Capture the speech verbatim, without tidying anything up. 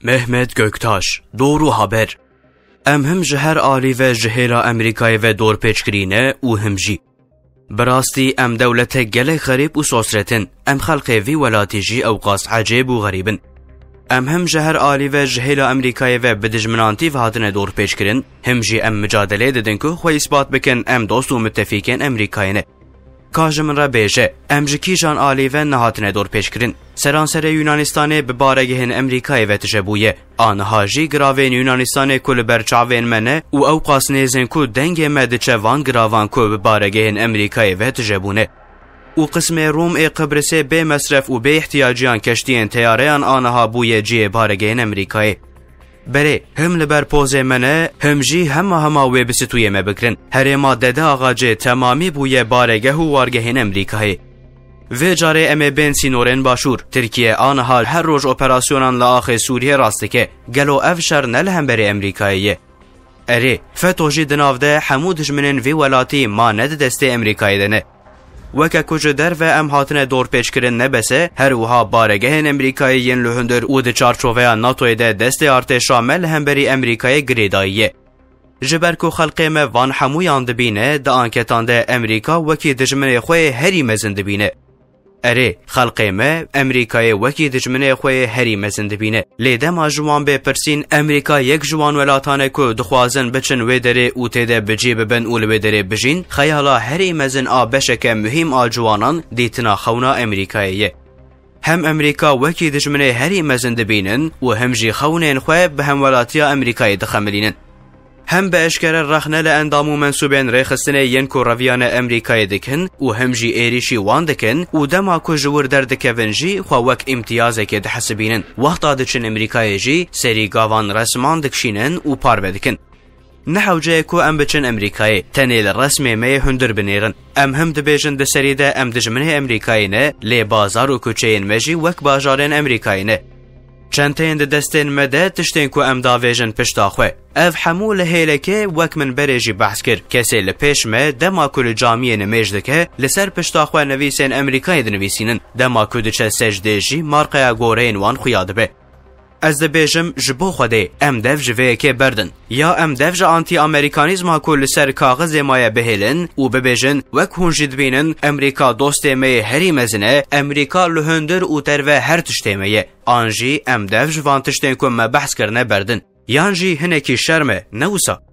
Mehmet Göktaş, Doğru Haber. Em him ji her alî ve ji hêla Amerîkayê ve dorpêçkirî ne û him jî. Bi rastî em dewletek gelek xerîb û sosret in. Em xelqê vî welatî jî ewqas ecêb û xerîb in. Em him ji her alî ve ji hêla Amerîkayê ve bi dijminantî ve hatine dorpêçkirin, him jî em micadelê didin ku xwe îspat bikin em dost û mitefîkên Amerîkayê ne. Ka ji min re bêje, em ji kîjan alî ve nehatine dorpêçkirin? Seranserê Yunanistanê bi baregehên Amerîkayê ve tije bûye. Aniha jî giravên Yunanistanê ku li ber çavên me ne û ewqas nêzên ku dengê me diçe van giravan ku bi baregehên Amerîkayê ve tije bûne. Û qismê Rûm ê Qibrisê bê mesref û bê ihtiyaciyan keştiyên teyareyan aniha bûye cihê baregehên Amerîkayê. Berê, him li ber pozê me ne, him jî hema hema wê bi stûyê me bigirin. Herêma Dede Axacê temamî bûye baregeh û wargehên Amerîkayê. Vê carê em ê bên sînorên Başûr. Tirkiye aniha her roj operasyonan li axê Sûriyê rast dike. Gelo ev şer ne li hemberî Amerîkayê ye? Erê, feto jî di nav de hemû dijminên vî welatî ma ne di destê Amerîkayê de ne. Weke ku ji derve em hatine dorpêçkirin ne bes e, her wiha baregehên Amerîkayê yên li hundir û di çarçoveya NATOyê de destê artêşa me li hemberî Amerîkayê girêdayî ye. Ji ber ku xelqê me van hemûyan dibîne, di anketan de Amerîka wekî dijminê xwe yê herî mezin dibîne. Erê, xelqê me Amerîkayê wekî dijminê xwe yê herî mezin dibîne. Lê dema ji wan bê pirsîn, Amerîka yek ji wan welatan e ku dixwazin biçin wê derê û tê de bi cî bibin û li wê derê bijîn, xeyala herî mezin a beşeke muhîm a ciwanan dîtina xewna Amerîkayê ye. Hem Amerîka wekî dijminê herî mezin dibînin û hem jî xewnên xwe bi hemwelatiya Amerîkayê dixemilînin. Hem bi eşkere rexne li endam û mensûbên rêxistinê yên ku reviyane Amerîkayê dikin û hem jî êrîşî wan dikin û dema ku ji wir derdikevin jî xwe wek îmtiyazekê dihesibînin. Wexta diçin Amerîkayê jî serî gavan resman dikişînin û parve dikin. Ne hewce ye ku em biçin Amerîkayê, tenê li resmê me yê hundir binêrin. Em him dibêjin di serî de em dijminê Amerîkayê ne, lê bazar û kuçeyên me jî wek bajarên Amerîkayê ne. Çenteyên di destên me de tiştên ku em davêjin pişta xwe. Ev hemû li hêlekê wek min berê jî behs kir. Kesê li pêş me dema ku li camiyê nimêj dike, li ser pişta xwe nivîsên Amerîkayê dinivîsînin. Dema ku diçe secdê jî marqeya goreyên wan xuya dibe. Ez dibêjim, ji bo Xwedê, em dev ji vê yekê berdin. Ya em dev ji antî-amerîkanîzma ku li ser kaxizê maye bihêlin û bibêjin, wek hûn jî dibînin, Amerîka dostê me yê herî mezin e, Amerîka li hundir û derve her tiştê me ye. An jî em dev ji van tiştên ku me behs kirine berdin. Yan jî hinekî şerm e, ne wisa?